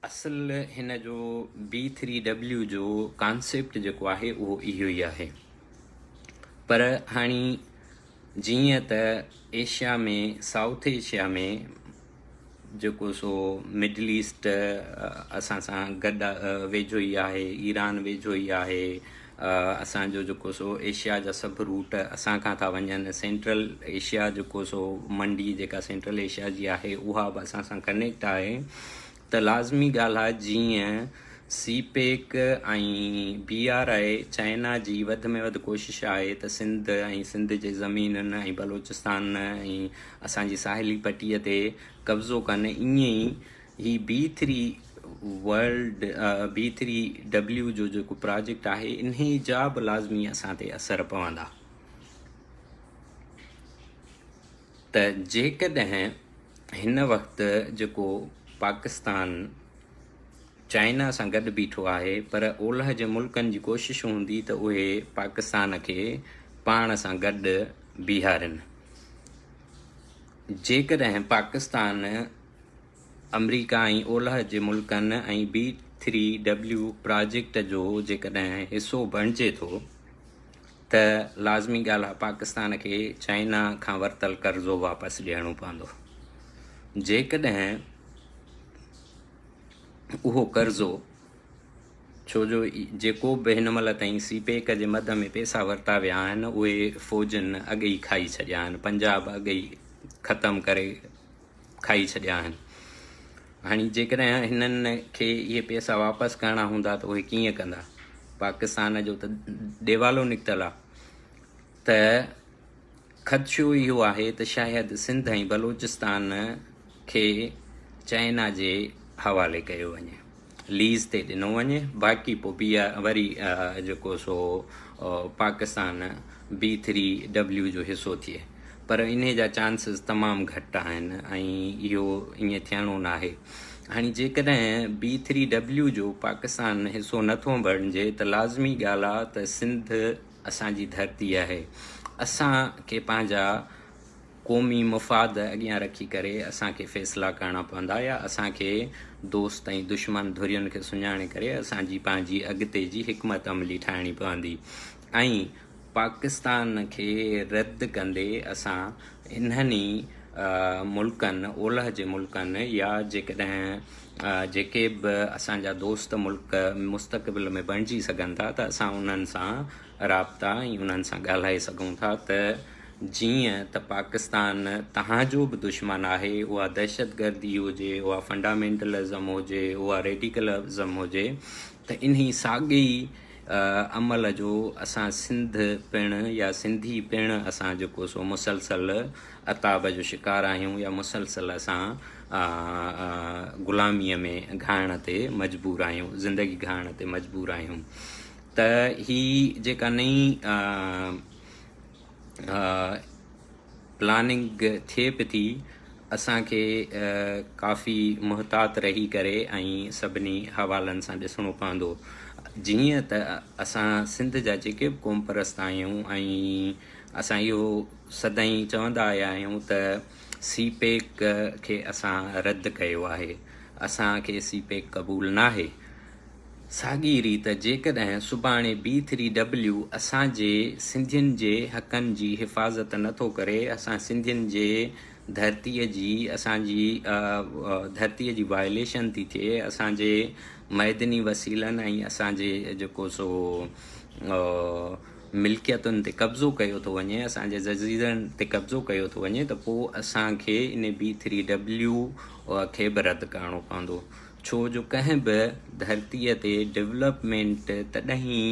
اصل هن جو بي ٿري ڊبليو جو ڪانسيپٽ جيڪو آهي اهو اهو ئي آهي. پر هاڻي جيئن ته ايشيا ۾ سائوٿ ايشيا ۾ جيڪو سو مڊل ايسٽ اسان سان گڏ ويجهو ئي آهي، ايران ويجهو ئي آهي، اسان جو جيڪو سو ايشيا جا سڀ روٽ اسان کان ٿا وڃن، سينٽرل ايشيا جيڪو سو منڊي جيڪا سينٽرل ايشيا جي آهي اها به اسان سان ڪنيڪٽ آهي ته لازمي ڳالهه آهي جيئن C pack ۽ B R I China جي وڌ ۾ وڌ ڪوشش آهي ته سنڌ ۽ سنڌ جي زمينن ۽ بلوچستان ۽ اسان جي ساحلي پٽي تي قبضو ڪن ائين ئي هي B three world B three W جو جيڪو پراجيڪٽ آهي انهي جا به لازمي اسان تي اثر پوندا ته جيڪڏهن هن وقت جيڪو پاڪستان چائنا سان گڏ بيٺو آهي پر اولهه جي ملڪن جي ڪوشش هوندي ته اهي پاڪستان کي پاڻ سان گڏ بيهارين. جيڪڏهن پاڪستان آمريڪا ۽ اولهه جي ملڪن ۽ بي ٿري ڊبليو پراجيڪٽ جو جيڪڏهن حصو بڻجي ٿو ته لازمي ڳالهه آهي پاڪستان کي چائنا کان ورتل قرضو واپس ڏيڻو پوندو. جيڪڏهن اهو قرضو ڇو جو جيڪو به هن مهل تائين سي پيڪ جي مد ۾ پئسا ورتا ويا آهن اهي فوجن اڳ ئي کائي ڇڏيا آهن، پنجاب اڳ ئي ختم ڪري کائي ڇڏيا آهن. هاڻي جيڪڏهن هنن کي اهي پئسا واپس ڪرڻا هوندا ته اهي ڪيئن ڪندا؟ پاڪستان جو ته ڏيوالو نڪتل آهي ته خدشو اهو آهي ته شايد سنڌ ۽ بلوچستان کي چائنا جي حوالي ڪيو وڃي، ليز تي ڏنو وڃي، باقي پوء بي وري جيڪو سو پاڪستان بي ٿري ڊبليو جو حصو ٿئي، پر انهي جا چانسز تمام گهٽ آهن ۽ اهو ائين ٿيڻو ناهي. هاڻي جيڪڏهن بي ٿري ڊبليو جو پاڪستان حصو نٿو بڻجي ته لازمي ڳالهه آ ته سنڌ اسان جي ڌرتي آهي. اسان کي پنهنجا قومي مفاد اڳيان رکي ڪري اسان کي فيصلا ڪرڻا پوندا يا اسان کي دوست ۽ دشمن ڌرين کي سڃاڻي ڪري اسان جي پنهنجي اڳتي جي حڪمت عملي ٺاهڻي پوندي ۽ پاڪستان کي رد ڪندي اسان انهن ئي ملڪن اولهه جي ملڪن يا جيڪڏهن جيڪي به اسان جا دوست ملڪ مستقبل ۾ بڻجي سگهن ٿا ته اسان انهن سان رابطا ۽ انهن سان ڳالهائي سگهون ٿا ته جيئن ته پاڪستان توهان جو به دشمن آهي اها دهشتگردي هجي اها فنڊامينٽلزم هجي اها ريڊيڪلزم هجي ته انهي ساڳئي عمل جو اسان سنڌ پڻ يا سنڌي پڻ اسان جيڪو سو مسلسل عتاب جو شڪار آهيون يا مسلسل اسان غلاميء ۾ گهائڻ تي مجبور آهيون زندگي گهائڻ تي مجبور آهيون ته هي جيڪا نئين پلاننگ ٿئي به ٿي اسان کي ڪافي محتاط رهي ڪري ۽ سڀني حوالن سان ڏسڻو پوندو جيئن ته اسان سنڌ جا جيڪي به قوم پرست آهيون ۽ اسان اهو سدائين چوندا آيا آهيون ته سي پيڪ کي اسان رد ڪيو آهي اسان کي سي پيڪ قبول ناهي ساڳي ريت جيڪڏهن سڀاڻي بي ٿري ڊبليو اسان جي سنڌين جي حقن جي حفاظت نه ٿو ڪري، اسان سنڌين جي ڌرتيء جي اسان جي ڌرتيء جي وائليشن ٿي ٿئي، اسان جي معدني وسيلن ۽ اسان جي جيڪو سو ملڪيتن تي قبضو ڪيو ٿو وڃي، اسان جي جزيرن تي قبضو ڪيو ٿو وڃي ته پوء اسان کي ان بي ٿري ڊبليو کي به رد ڪرڻو پوندو. ڇو جو ڪنهن به ڌرتيء تي ڊولپمينٽ تڏهن ئي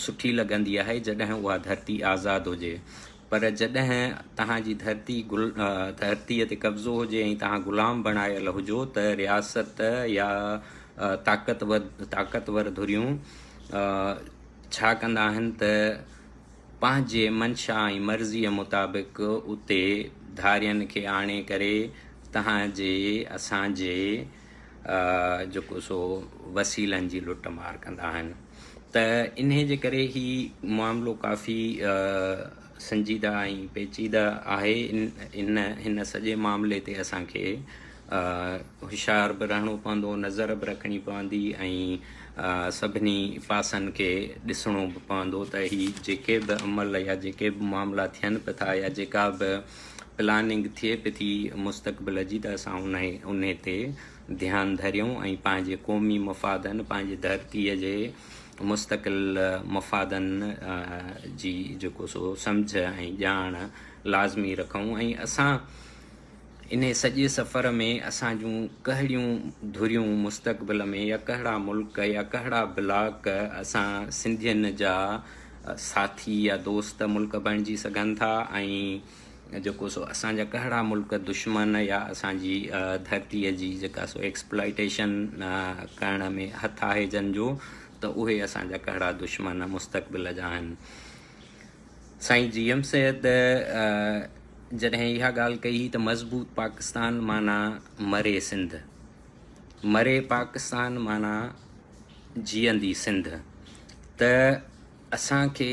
سٺي لڳندي آهي جڏهن اها ڌرتي آزاد هجي پر جڏهن توهان جي ڌرتي ڌرتيء تي قبضو هجي ۽ توهان غلام بڻايل هجو ته رياست يا طاقتور طاقتور ڌريون ڇا ڪندا آهن ته پنهنجي منشا ۽ مرضيء مطابق اتي ڌارين کي آڻي ڪري توهان جي اسان جي جيڪو سو وسيلن جي لٽ مار ڪندا آهن ته انهي جي ڪري هي معاملو ڪافي سنجيده ۽ پيچيده آهي ان هن سڄي معاملي تي اسان کي هوشيار به رهڻو پوندو، نظر به رکڻي پوندي ۽ سڀني پاسن کي ڏسڻو به پوندو ته هي جيڪي به عمل يا جيڪي به معاملا ٿين به ٿا يا جيڪا به پلاننگ ٿئي به ٿي مستقبل جي ته اسان انهي تي ڌيان ڌريون ۽ پنهنجي قومي مفادن، پنهنجي ڌرتيء جي مستقل مفادن جي جيڪو سو سمجهه ۽ ڄاڻ لازمي رکون ۽ اسان انهي سڄي سفر ۾ اسان جون ڪهڙيون ڌريون مستقبل ۾ يا ڪهڙا ملڪ يا ڪهڙا بلاڪ اسان سنڌين جا ساٿي يا دوست ملڪ بڻجي سگهن ٿا ۽ جيڪو سو اسان جا ڪهڙا ملڪ دشمن يا اسان جي ڌرتيء جي جيڪا سو ايڪسپلائيٽيشن ڪرڻ ۾ هٿ آهي جن جو ته اهي اسان جا ڪهڙا دشمن مستقبل جا آهن. سائين جي ايم سيد جڏهن اها ڳالهه ڪئي هئي ته مضبوط پاڪستان معنيٰ مري سنڌ، مري پاڪستان معنيٰ جيئندي سنڌ ته اسان کي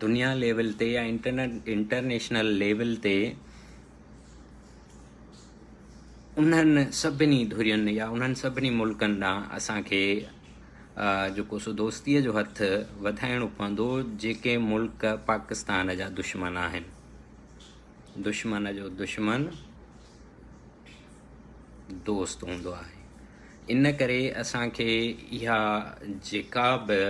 دنيا ليول تي يا انٽرنيشنل ليول تي انهن سڀني ڌرين يا انهن سڀني ملڪن ڏانهن اسان کي جيڪو سو دوستيء جو هٿ وڌائڻو پوندو جيڪي ملڪ پاڪستان جا دشمن آهن. دشمن جو دشمن دوست هوندو آهي. ان ڪري اسان کي اها جيڪا به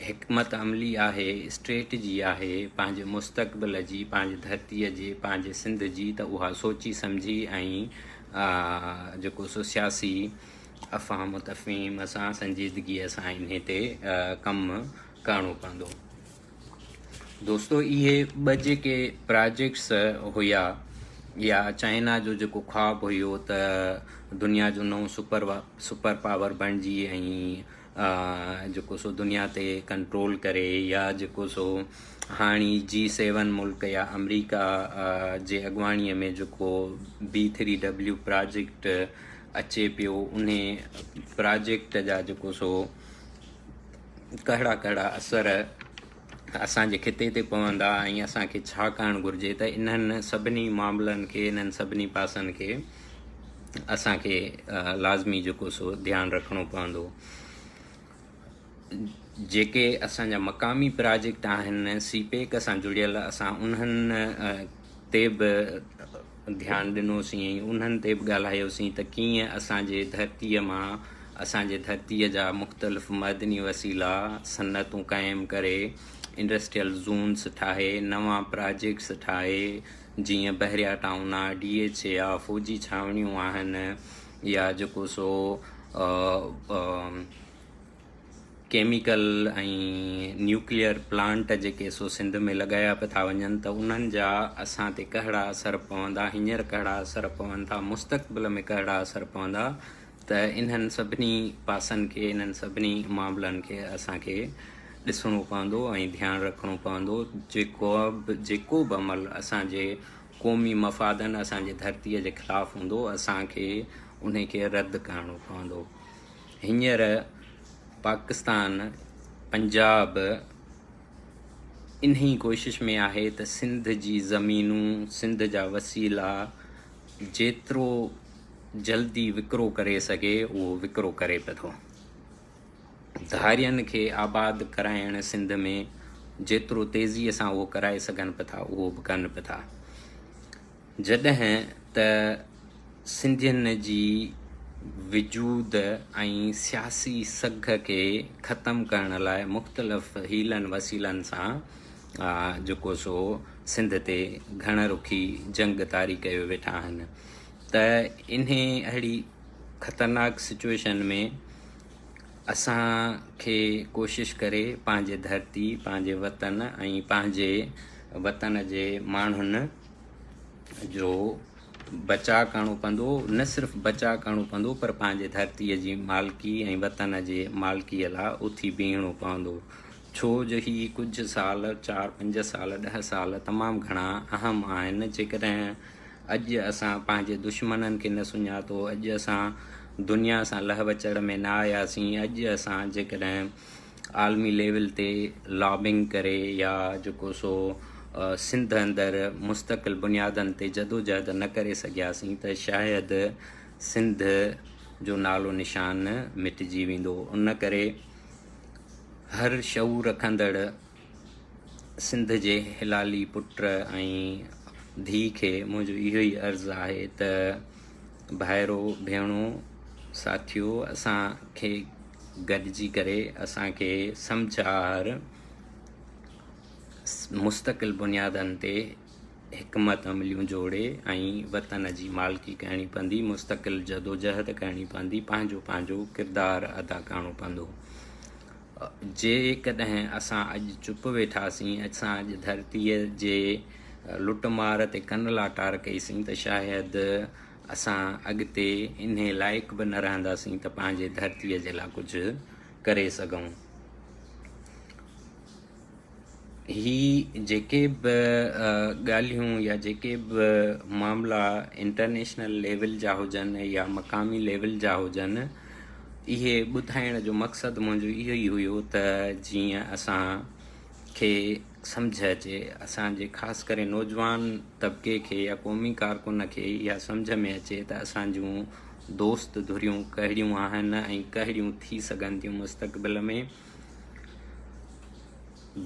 حڪمت عملي آهي، اسٽريٽجي آهي پنهنجي مستقبل جي، پنهنجي ڌرتيء جي، پنهنجي سنڌ جي ته اها سوچي سمجهي ۽ جيڪو سو سياسي افهام و تفهيم سان سنجيدگيء سان انهي تي ڪم ڪرڻو پوندو. دوستو اهي ٻه جيڪي پراجيڪٽس هيا يا چائنا جو جيڪو خواب هيو ته دنيا جو نئون سپر پاور بڻجي ۽ جيڪو سو دنيا تي ڪنٽرول ڪري يا جيڪو سو هاڻي جي سيون ملڪ يا آمريڪا جي اڳواڻي ۾ جيڪو بي ٿري ڊبليو پراجيڪٽ اچي پيو انهي پراجيڪٽ جا جيڪو سو ڪهڙا ڪهڙا اثر اسان جي خطي تي پوندا ۽ اسان کي ڇا ڪرڻ گهرجي ته انهن سڀني معاملن کي انهن سڀني پاسن کي اسان کي لازمي جيڪو سو ڌيان رکڻو پوندو. جيڪي اسان جا مقامي پراجيڪٽ آهن سي پيڪ سان جڙيل اسان انهن تي به ڌيان ڏنوسين ۽ انهن تي به ڳالهايوسين ته ڪيئن اسان جي ڌرتيء مان اسان جي ڌرتيء جا مختلف معدني وسيلا صنعتون قائم ڪري انڊسٽريل زونس ٺاهي نوان پراجيڪٽس ٺاهي جيئن بحريا ٽائون آ، ڊي ايڇ اي آ، فوجي ڇانوڻيون آهن يا جيڪو سو ڪيميڪل ۽ نيوڪليئر پلانٽ جيڪي سو سنڌ ۾ لڳايا پيا ٿا وڃن ته انهن جا اسان تي ڪهڙا اثر پوندا، هينئر ڪهڙا اثر پون ٿا، مستقبل ۾ ڪهڙا اثر پوندا ته انهن سڀني پاسن کي، انهن سڀني معاملن کي اسان کي ڏسڻو پوندو ۽ ڌيان رکڻو پوندو. جيڪو به عمل اسان جي قومي مفادن، اسان جي ڌرتيء جي خلاف هوندو، اسان کي انهي کي رد ڪرڻو پوندو. هينئر پاڪستان پنجاب انهي ڪوشش ۾ آهي ته سنڌ جي زمينون، سنڌ جا وسيلا جيترو جلدي وڪرو ڪري سگهي اهو وڪرو ڪري پيو ٿو. ڌارين کي آباد ڪرائڻ سنڌ ۾ جيترو تيزيء سان اهو ڪرائي سگهن پيا ٿا اهو به ڪن پيا ٿا. جڏهن ته سنڌين جي وجود ۽ سياسي سگهه کي ختم ڪرڻ لاء مختلف حيلن وسيلن سان جيڪو سو سنڌ تي گهڻ رخي جنگ طاري ڪيو ويٺا آهن ته انهي اهڙي خطرناڪ سچوئيشن ۾ اسان کي ڪوشش ڪري پنهنجي ڌرتي، پنهنجي وطن ۽ پنهنجي وطن جي ماڻهن جو بچاء ڪرڻو پوندو، نه صرف بچاء ڪرڻو پوندو پر پنهنجي ڌرتيء جي مالڪي ۽ وطن جي مالڪيء لاء اٿي بيهڻو پوندو. ڇو جو هي ڪجهه سال، چار پنج سال، ڏهه سال تمام گهڻا اهم آهن، جيڪڏهن اڄ اسان پنهنجي دشمنن کي نه سڃاتو، اڄ اسان دنيا سان لهه وچڙ ۾ نه آياسين، اڄ اسان جيڪڏهن عالمي ليول تي لابنگ ڪري يا جيڪو سو سنڌ اندر مستقل بنيادن تي جدوجهد نه ڪري سگهياسين ته شايد سنڌ جو نالو نشان مٽجي ويندو. ان ڪري هر شعور رکندڙ سنڌ جي حلالي پٽ ۽ ڌيء کي منهنجو اهو ئي عرض آهي ته ڀائرو، ڀيڻو، ساٿيو اسان کي گڏجي ڪري اسان کي سمجهه آهر مستقل بنيادن تي حڪمت عمليون جوڙي ۽ وطن جي مالڪي ڪرڻي پوندي، مستقل جدوجهد ڪرڻي پوندي، پنهنجو پنهنجو ڪردار ادا ڪرڻو پوندو. جيڪڏهن اسان اڄ چپ ويٺاسين، اسان اڄ ڌرتيء جي لٽ مار تي ڪن لاٽار ڪئيسين ته شايد اسان اڳتي انهي لائق به نه رهنداسين ته پنهنجي ڌرتيء جي لاء ڪجهه ڪري سگهون. هي جيڪي به ڳالهيون يا جيڪي به معاملا انٽرنيشنل ليول جا هجن يا مقامي ليول جا هجن، اهي ٻڌائڻ جو مقصد منهنجو اهو ئي هيو ته جيئن اسان کي سمجهه اچي، اسان جي خاص ڪري نوجوان طبقي کي يا قومي ڪارڪن کي اها سمجهه ۾ اچي ته اسان جون دوست ڌريون ڪهڙيون آهن ۽ ڪهڙيون ٿي سگهن ٿيون مستقبل ۾.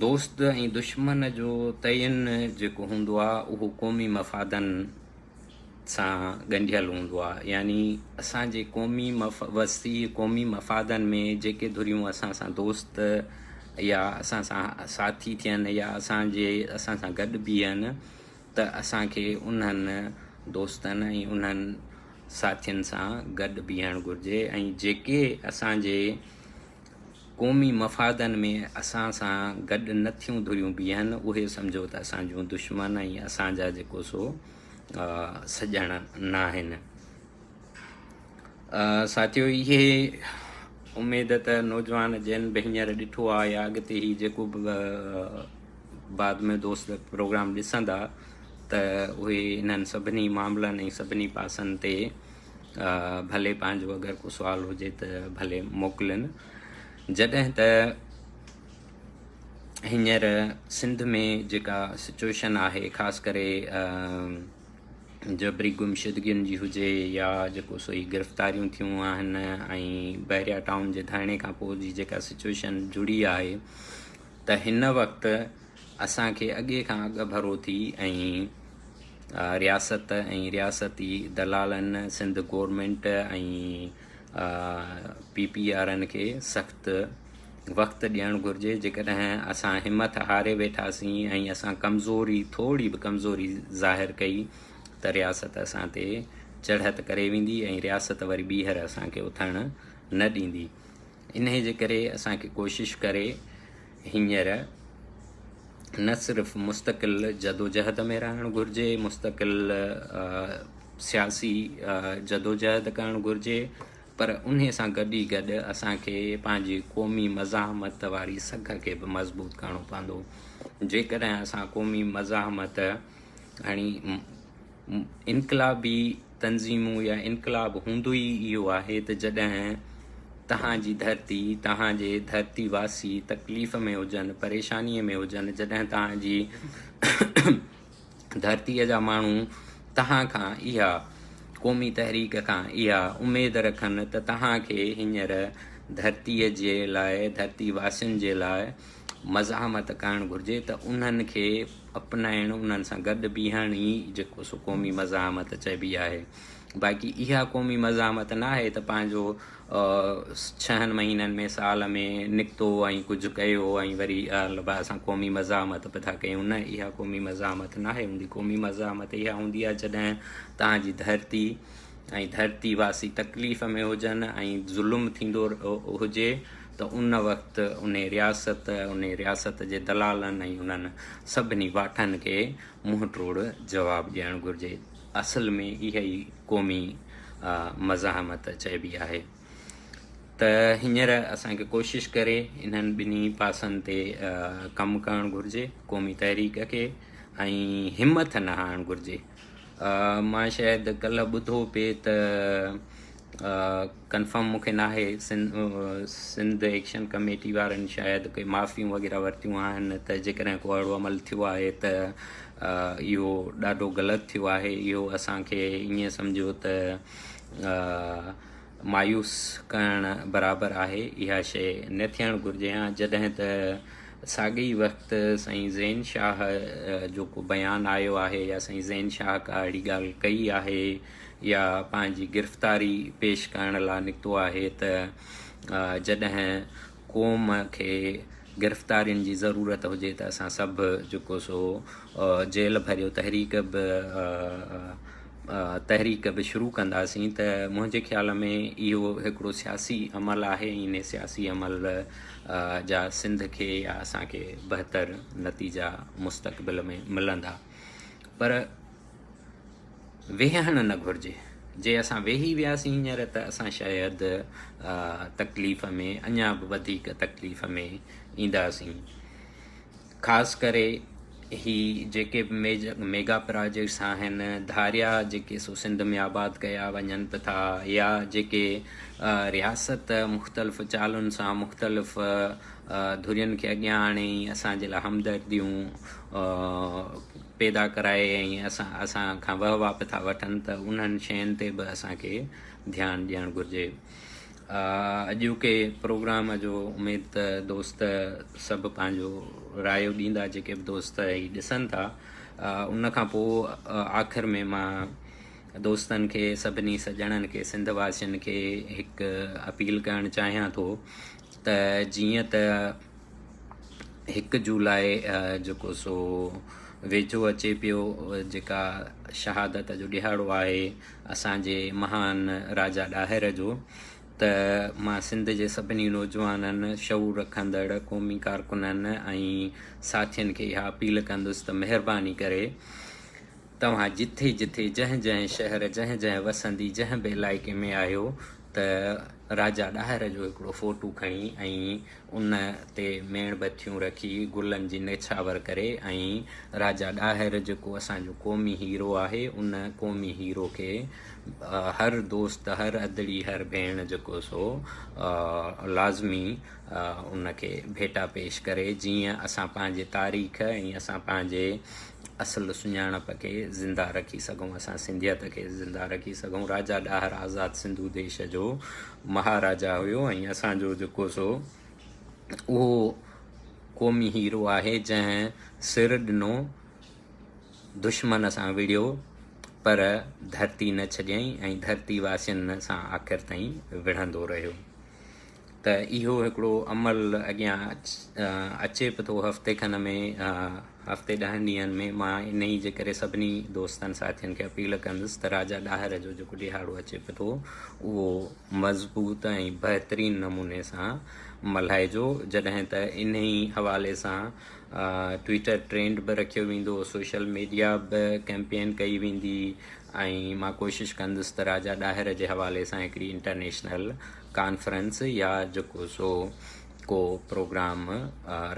دوست ۽ دشمن جو تعين جيڪو هوندو آهي اهو قومي مفادن سان ڳنڍيل هوندو آهي، يعني اسان جي قومي وسيع قومي مفادن ۾ جيڪي ڌريون اسان سان دوست يا اسان سان ساٿي ٿين يا اسان سان گڏ بيهن ته اسان کي انهن دوستن ۽ انهن ساٿين سان گڏ بيهڻ گهرجي ۽ جيڪي اسان جي قومي مفادن ۾ اسان سان گڏ نه ٿيون ڌريون بيهن، اهي سمجهو ته اسان جون دشمن ۽ اسان جا جيڪو سو سڄڻ ناهن. ساٿيو اهي اميد ته نوجوان جن به هينئر ڏٺو آهي يا اڳتي هي جيڪو به بعد ۾ دوست پروگرام ڏسندا ته اهي انهن سڀني معاملن ۽ سڀني پاسن تي ڀلي پنهنجو اگر ڪو سوال هجي ته ڀلي موڪلين. جڏهن ته هينئر سنڌ ۾ جيڪا سچويشن آهي خاص ڪري جبري گمشدگين جي هجي يا جيڪو سو هي گرفتاريون ٿيون آهن ۽ بحريا ٽائون جي ڌرڻي کان پوء جي جيڪا سچويشن جڙي آهي ته هن وقت اسان کي اڳي کان اڳ ڀرو ٿي ۽ رياست ۽ رياستي دلالن سنڌ گورنمينٽ ۽ پي پي آرن کي سخت وقت ڏيڻ گهرجي. جيڪڏهن اسان همٿ هاري ويٺاسين ۽ اسان ڪمزوري ٿوري به ڪمزوري ظاهر ڪئي ته رياست اسان تي چڙهت ڪري ويندي ۽ رياست وري ٻيهر اسان کي اٿڻ نه ڏيندي. انهي جي ڪري اسان کي ڪوشش ڪري هينئر نه صرف مستقل جدوجهد ۾ رهڻ گهرجي، مستقل سياسي جدوجهد ڪرڻ گهرجي، پر انهي سان گڏ ئي گڏ اسان کي پنهنجي قومي مزاحمت واري سگهه کي به مضبوط ڪرڻو پوندو. جيڪڏهن اسان قومي مزاحمت هڻي انقلابي تنظيمون يا انقلاب هوندو ئي اهو آهي ته جڏهن توهان جي ڌرتي، توهان جي ڌرتي واسي تڪليف ۾ هجن، پريشانيء ۾ هجن، جڏهن توهان جي ڌرتيء جا ماڻهو توهان کان اها قومي تحريڪ کان اها اميد رکن ته توهان کي هينئر ڌرتيء جي لاء، ڌرتي واسين جي لاء مزاحمت ڪرڻ گهرجي ته انهن کي اپنائڻ، انهن سان گڏ بيهڻ ئي جيڪو سو قومي مزاحمت چئبي آهي. باقي اها قومي مزاحمت نه آهي ته پنهنجو ڇهن مهينن ۾ سال ۾ نڪتو ۽ ڪجهه ڪيو ۽ وري اسان قومي مزاحمت به ٿا ڪيون. نه، اها قومي مزاحمت ناهي هوندي. قومي مزاحمت اها هوندي آهي جڏهن توهان جي ڌرتي ۽ ڌرتي واسي تڪليف ۾ هجن ۽ ظلم ٿيندو هجي ته ان وقت انهي رياست، انهي رياست جي دلالن ۽ انهن سڀني واٺن کي منهن ٽوڙ جواب ڏيڻ گهرجي. اصل ۾ اها ئي قومي مزاحمت چئبي آهي. ته هينئر اسان کي ڪوشش ڪري انهن ٻنهي پاسن تي ڪم ڪرڻ گهرجي، قومي تحريڪ کي ۽ همٿ نه هارڻ گهرجي. مان شايد ڪلهه ٻڌو پئي ته ڪنفرم مون کي ناهي، سنڌ ايڪشن ڪميٽي وارن شايد ڪي معافيون وغيره ورتيون آهن ته جيڪڏهن ڪو اهڙو عمل ٿيو آهي ته اهو ڏاڍو غلط ٿيو آهي. اهو اسان کي ائين سمجهو ته مايوس ڪرڻ برابر آهي، اها شيء نه ٿيڻ گهرجي ها. جڏهن ته ساڳئي وقت سائين زين شاهه جو ڪو بيان آيو آهي يا سائين زين شاهه ڪا اهڙي ڳالهه ڪئي آهي يا پنهنجي گرفتاري پيش ڪرڻ لاء نڪتو آهي ته جڏهن قوم کي گرفتارين جي ضرورت هجي ته اسان سڀ جيڪو سو جيل ڀريو تحريڪ به تحريڪ به شروع ڪنداسين ته منهنجي خيال ۾ اهو هڪڙو سياسي عمل آهي ۽ ان سياسي عمل جا سنڌ کي يا اسان کي بهتر نتيجا مستقبل ۾ ملندا پر ويهڻ نه گهرجي. جي اسان ويهي وياسين هينئر ته اسان شايد تڪليف ۾ اڃا به وڌيڪ تڪليف ۾ اينداسين. خاص ڪري هي جيڪي به ميگا پراجيڪٽس آهن، ڌاريا جيڪي سو سنڌ ۾ آباد ڪيا وڃن به ٿا يا جيڪي رياست مختلف چالن سان مختلف ڌرين کي اڳيان آڻي اسان جي لاء همدرديون پيدا ڪرائي ۽ اسان اسان کان وهه واهه به ٿا وٺن ته انهن شين تي به اسان کي ڌيان ڏيڻ گهرجي. اڄوڪي پروگرام جو اميد ته دوست سڀ پنهنجو رايو ڏيندا جيڪي به دوست هي ڏسن ٿا. ان کان پوء آخر ۾ مان دوستن کي سڀني سڄڻن کي سنڌ واسين کي هڪ اپيل ڪرڻ چاهيان ٿو ته جيئن ته هڪ جولاء جيڪو سو ويجهو اچي پيو جيڪا شهادت جو ڏهاڙو آهي اسان جي مهان راجا ڏاهر جو ته مان سنڌ جي سڀني نوجوانن شعور رکندڙ قومي ڪارڪنن ۽ ساٿين کي اها اپيل ڪندس ته مهرباني ڪري توهان جٿي جٿي، جنهن جنهن شهر، جنهن جنهن وسندي، جنهن به علائقي ۾ آهيو ته راجا ڏاهر جو هڪڙو فوٽو کڻي ۽ ان تي ميڻ بتيون رکي گلن جي نڇاور ڪري ۽ راجا ڏاهر جيڪو اسان جو قومي هيرو آهي ان قومي هيرو کي هر دوست هر ادڙي هر ڀيڻ جيڪو سو لازمي ان کي ڀيٽا پيش ڪري جيئن اسان پنهنجي تاريخ ۽ اسان پنهنجي اصل سڃاڻپ کي زنده رکي سگهون، اسان سنڌيت کي زنده رکي سگهون. راجا ڏاهر آزاد سنڌو ديش جو مهاراجا هيو ۽ اسان جو جيڪو سو اهو قومي هيرو آهي جنهن سر ڏنو، دشمن سان وڙهيو پر ڌرتي نه ڇڏيائين ۽ ڌرتي واسين سان آخر تائين وڙهندو رهيو. ته اهو هڪڙو عمل اڳيان اچي به ٿو هفتي کن ۾ هفتي ڏهن ڏينهن ۾ مان انهي جي ڪري سڀني دوستن ساٿين کي اپيل ڪندس ته راجا ڏاهر جو جيڪو ڏهاڙو اچي به ٿو اهو مضبوط ۽ بهترين نموني سان ملهائجو جڏهن ته انهي حوالي سان ٽوئيٽر ٽرينڊ به رکيو ويندو سوشل ميڊيا به ڪيمپين ڪئي ويندي ۽ مان ڪوشش ڪندس ته راجا ڏاهر جي حوالي سان هڪڙي انٽرنيشنل ڪانفرنس يا جيڪو سو ڪو پروگرام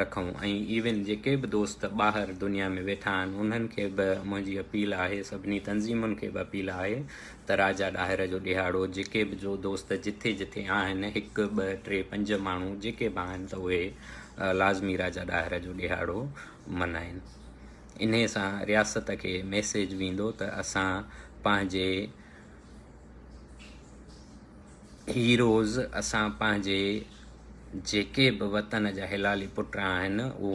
رکون ۽ ايون جيڪي به دوست ٻاهر دنيا ۾ ويٺا آهن انهن کي به منهنجي اپيل آهي سڀني تنظيمن کي به اپيل آهي ته راجا ڏاهر جو ڏهاڙو جيڪي به جو دوست جٿي جٿي آهن هڪ ٻه ٽي پنج ماڻهو جيڪي به آهن ته اهي لازمي راجا ڏاهر جو ڏهاڙو منائين انهي سان رياست کي ميسيج ويندو ته اسان پنهنجي هيروز اسان پنهنجي جيڪي به وطن جا حلالي پٽ آهن اهو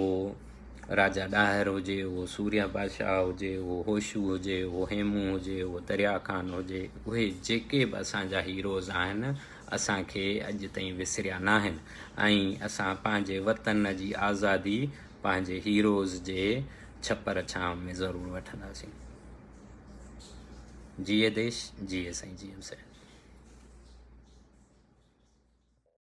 راجا ڏاهر هجي اهو سورهيه بادشاهه هجي اهو هوشو هجي اهو هيمون هجي اهو دريا خان هجي اهي جيڪي به اسان جا هيروز آهن اسان کي اڄ تائين وسريا ناهن ۽ اسان پنهنجي وطن جي آزادي پنهنجي هيروز جي ڇپر ڇانو ۾ ضرور وٺنداسين. جيئي ديش جيئي سائين جي ايم سيد.